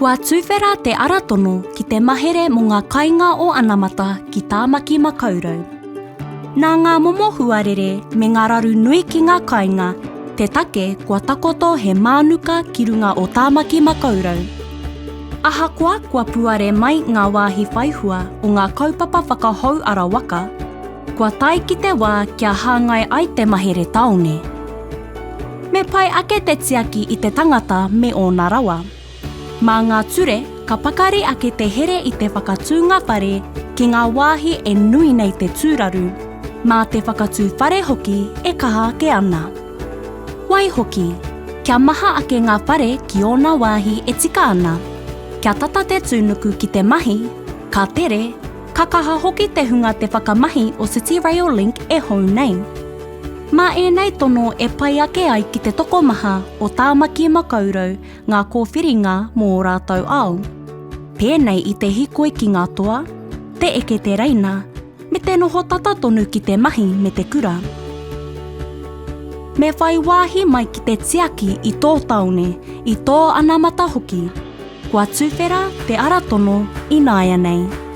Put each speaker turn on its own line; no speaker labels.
Kua tuwhera te ara tono ki te mahere mō ngā kainga o anamata ki Tāmaki Makaurau. Nā ngā momo huarere me ngā raru nui ki ngā kainga te take kua takoto he mānuka ki runga o Tāmaki Makaurau. Ahakoa kua puare mai ngā wāhi whaihua o ngā kaupapa whakahou ara waka, Kua tae ki te wā kia hāngai ai te mahere tāone. Me pai ake te tiaki i te tangata me ōna rawa. Mā ngā ture ka pakari ake te here i te whakatūnga whare ki ngā wāhi e nui nei te tūraru, mā te whakatū whare hoki e kaha ake ana. Waihoki, kia maha ake ngā whare ki ōna wāhi e tika ana, kia tata te tūnuku ki te mahi, ka tere, Ka kaha hoki te hunga te whakamahi o City Rail Link e hou nei. Mā ēnei tono e pai ake ai ki te tokomaha o Tāmaki Makaurau ngā kōwhiringa mō ō rātou ao. Pēnei i te hikoi ki ngā toa, te eke tereina, me te noho tata tonu ki te mahi me te kura. Me whai wāhi mai ki te tiaki i tō tāone, i tō anamata hoki. Kua tuwhera te ara tono ināianei.